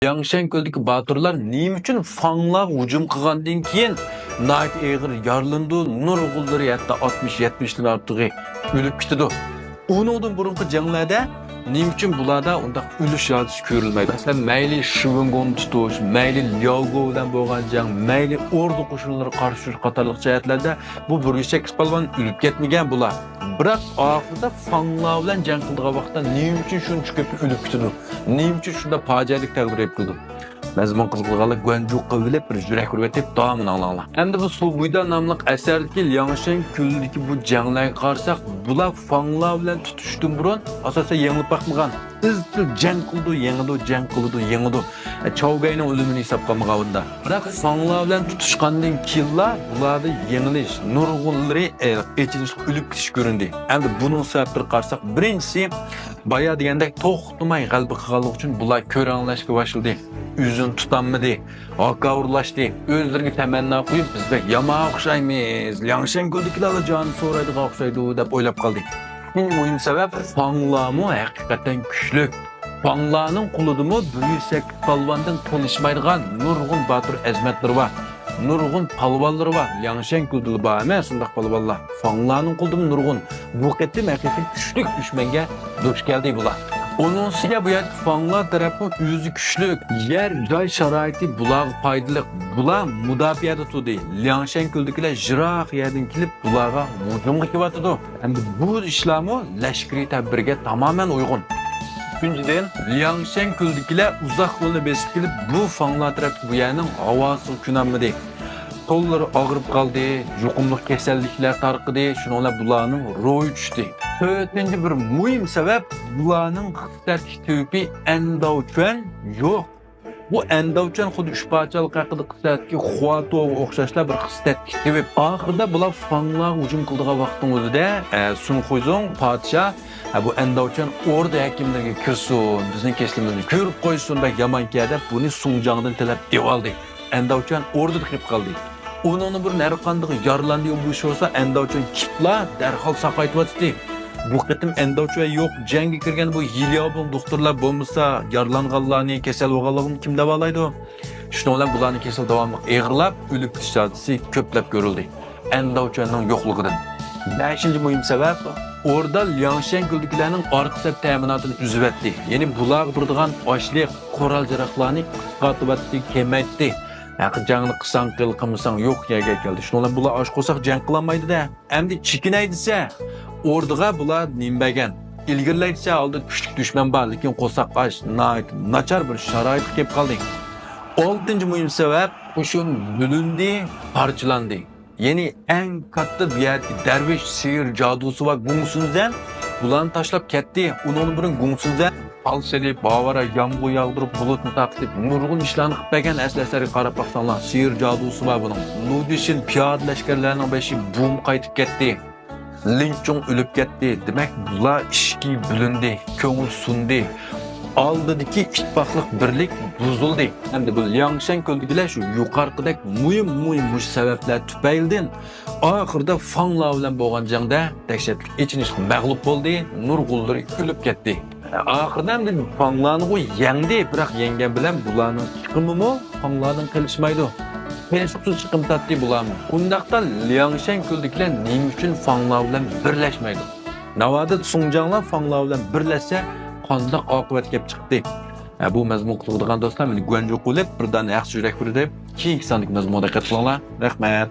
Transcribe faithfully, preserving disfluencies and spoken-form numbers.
لياڭشەن كۆلىدىكى باتۇرلار نېمە ئۈچۈن فاڭلارغا ھۇجۇم قىلغاندىن كېيىن ناھايىتى ئېغىر يارىلىنىدۇ، نۇرغۇنلىرى ھەتتا ئاتمىش يەتمىشتىن ئارتۇقى ئۆلۈپ كېتىدۇ. ئۇنىڭدىن بۇرۇنقى جەڭلەردە نېمە ئۈچۈن بۇلاردا ئۇنداق ئۆلۈش ھادىسىسى كۆرۈلمەيدۇ؟ مەسىلەن، مەيلى شىۋېنگوننى تۇتۇش، مەيلى لياۋگو بىلەن بولغان جەڭ، مەيلى ئوردا قوشۇنلىرى قارشى تۇرۇش قاتارلىق جەھەتلەردە بۇ بىر يۈز سەككىز پالۋان ئۆلۈپ كەتمىگەن بۇلار. بىراق ئاخىرىدا فاڭلار بىلەن جەڭ قىلىدىغان ۋاقىتتا نېمە ئۈچۈن شۇنچە كۆپ ئۆلۈپ كېتىدۇ؟ نېمە ئۈچۈن شۇنداق پاجىئەلىك تەقدىر ئېلىپ كېلىدۇ؟ مەزمۇن قىزىقىدىغانلار گۇەنجۇ قىلىۋېلىپ بىر يۈرەك ئۇرۇۋېتىپ داۋامىنى ئاڭلاڭلار. ئەمدى بۇ سۇ بۇيدا ناملىق ئەسەردىكى لياڭشەن كۆلىدىكى بۇ جەڭلەرگە قارىساق، بۇلار فاڭلار بىلەن تۇتۇشتىن بۇرۇن ئاساسەن يېڭىلىپ باقمىغان. ئىزچىل جەڭ قىلىدۇ، يېڭىدۇ، جەڭ قىلىدۇ، يېڭىدۇ. ئە، چاۋگەينىڭ ئۆلۈمىنى ھېسابقا ئالمىغان بۇندا. بىراق فاڭلار بىلەن تۇتۇشقاندىن كېيىنلا بۇلاردا يېڭىلىش، نۇرغۇنلىرى، ئە، ئېچىنىشلىق ئۆلۈپ كېتىش كۆرۈندى. ئەمدى بۇنىڭ سەۋەبلىرىگە قارىساق، بىرىنچىسى، بايا دېگەندەك توختىماي غەلىبە قىلغانلىقى ئۈچۈن بۇلار كۆرەڭلەشكە باشلىدى. ئۆزىنى تۇتالمىدى. ھاكاۋۇرلاشتى. ئۆزلىرىگە تەمەننا قويۇپ، بىز بەك يامان ئوخشايمىز، لياڭشەن كۆلىدىكىلەرلا جانىنى سورايدىغان ئوخشايدۇ، دەپ ئويلاپ قالدى. ئىككىنچى مۇھىم سەۋەب، فاڭلارمۇ ھەقىقەتەن كۈچلۈك. فاڭلارنىڭ قولىدىمۇ بىر يۈز سەككىز پالۋاندىن قېلىشمايدىغان نۇرغۇن باتۇر ئەزىمەتلىرى بار. نۇرغۇن پالۋانلىرى بار. لياڭشەن كۆلىدىلا بار ئەمەس، شۇنداق پالۋانلار. فاڭلارنىڭ قولىدىمۇ نۇرغۇن. بۇ قېتىم ھەقىقىي كۈچلۈك دۈشمەنگە دۇچ كەلدى بۇلار. ئۇنىڭ ئۈستىگە بۇ يەردىكى فاڭلار تەرەپمۇ ئۆزى كۈچلۈك. يەر، جاي شارائىتى بۇلارغا پايدىلىق. بۇلار مۇداپىئەدە تۇردى. لياڭشەن كۆلىدىكىلەر يىراق يەردىن كېلىپ بۇلارغا ھۇجۇمغا كېلىۋاتىدۇ. ئەمدى بۇ ئىشلارمۇ لەشكىرىي تەدبىرگە تامامەن ئۇيغۇن. ئۈچىنچىدىن، لياڭشەن كۆلىدىكىلەر ئۇزاق يولنى بېسىپ كېلىپ، بۇ فاڭلار تەرەپتىكى بۇ يەرنىڭ ھاۋاسىغا كۆنەلمىدى. قوللىرى ئاغرىپ قالدى، يۇقۇملۇق كېسەللىكلەر تارقىدى، شۇنىڭ بىلەن بۇلارنىڭ روھى چۈشتى. تۆتىنچى بىر مۇھىم سەۋەب، بۇلارنىڭ ئىقتىسادتىكى تېۋىپى ئەنداۋچۈەن يوق. بۇ ئەنداۋچۈەن خۇددى ئۈچ پادىشاھلىق ھەققىدە قىسسەدىكى خۇاتوغا ئوخشاشلا بىر قىسسەدىكى تېۋىپ. ئاخىرىدا بۇلار فاڭلارغا ھۇجۇم قىلىدىغان ۋاقىتنىڭ ئۆزىدە، ئە، سۇن خۇيزۇڭ پادىشاھ، ئە، بۇ ئەنداۋچۈەن ئوردا ھەكىملىرىگە كىرسۇن، بىزنىڭ كېسىلىمىزنى كۆرۈپ قويسۇن، بەك يامانكەن دەپ بۇنى سۇڭجاڭدىن تەلەپ ئېلىۋالدى. ئەنداۋچۈەن ئوردىدا قېلىپ قالدى. ئۇنىڭدىن بۇرۇن ھەر قانداق يارىلاندى بۇ ئىش بولسا، ئەنداۋچۈەن كىپلا دەرھال ساقايتىۋاتاتتى. بۇ قېتىم ئەنداۋچۈەن يوق، جەڭگە كىرگەن بۇ يىلياۋبۇڭ دوختۇرلار بولمىسا، يارىلانغانلارنى، كېسەل بولغانلارنى كىم داۋالايدۇ؟ شۇنىڭ بىلەن بۇلارنىڭ كېسىلى داۋاملىق ئېغىرلاپ، ئۆلۈپ كېتىش ھادىسىسى كۆپلەپ كۆرۈلدى. ئەنداۋچۈەننىڭ يوقلۇقىدىن. بەشىنچى مۇھىم سەۋەب، ئوردا لياڭشەن كۆلىدىكىلەرنىڭ ئارقا سەپ تەمىناتىنى ئۈزۈۋەتتى. يەنى بۇلارغا بېرىدىغان ئاشلىق، قورال-ياراغلارنى قىسقارتىۋەتتى، كېمەيتتى. ھەققى جەڭنى قىلساڭ قىل، قىلمىساڭ يوق يەرگە كەلدى. شۇنىڭ بىلەن بۇلار ئاچ قورساق جەڭ قىلالمايدۇ-دە. ئەمدى چېكىنەي دېسە، ئوردىغا بۇلار نېمە بەرگەن؟ ئىلگىرىلەي دېسە، ئالدىدا كۈچلۈك دۈشمەن بار، لېكىن قورساق ئاچ، ناھايىتى ناچار بىر شارائىتقا كېلىپ قالدى. ئالتىنچى مۇھىم سەۋەب، قوشۇن بۆلۈندى، پارچىلاندى. يەنى ئەڭ كاتتا بۇ يەردىكى دەرۋىش، سېھىر جادۇسى بار گۇڭسۇنزەن بۇلارنى تاشلاپ كەتتى. ئۇنىڭدىن بۇرۇن گۇڭسۇنزەن پال سېلىپ، ئاۋارە يامغۇر ياغدۇرۇپ، بۇلۇتنى تارقىتىپ، نۇرغۇن ئىشلارنى قىلىپ بەرگەن. ئەسلى ئەسەرگە قاراپ باقساڭلار، سېھىر جادۇسى بار بۇنىڭ. لۇدىشىن پىيادە لەشكەرلەرنىڭ بېشى بۇم قايتىپ كەتتى. لىنچۇڭ ئۆلۈپ كەتتى. دېمەك، بۇلار ئىككىگە بۆلۈندى، كۆڭۈل سۇندى. ئالدىدىكى ئىتتىپاقلىق، بىرلىك بۇزۇلدى. ئەمدى بۇ لياڭشەن كۆلىدىكىلەر شۇ يۇقىرىقىدەك مۇھىم، مۇھىم مۇشۇ سەۋەبلەر تۈپەيلىدىن ئاخىرىدا فاڭلار بىلەن بولغان جەڭدە دەھشەتلىك ئېچىنىشلىق مەغلۇپ بولدى، نۇرغۇنلىرى ئۆلۈپ كەتتى. ئاخىرىدا ئەمدى فاڭلارنىغۇ يەڭدى، بىراق يەڭگەن بىلەن بۇلارنىڭ چىقىمىمۇ فاڭلاردىن قېلىشمايدۇ. قېلىشسىز چىقىم تارتتى بۇلارمۇ. ئۇنداقتا لياڭشەن كۆلىدىكىلەر نېمە ئۈچۈن فاڭلار بىلەن بىرلەشمەيدۇ؟ ناۋادا سۇڭجاڭلار فاڭلار بىلەن بىرلەشسە قانداق ئاقىۋەت كېلىپ چىقتى؟ ھە، بۇ مەزمۇن قىزىقىدىغان دوستلار، مېنى گۇەنجۇ قىلىپ بىر دانە ياخشى يۈرەك بېرىدۇ. كېيىنكى ساندىكى مەزمۇنغا دىققەت قىلىڭلار. رەھمەت.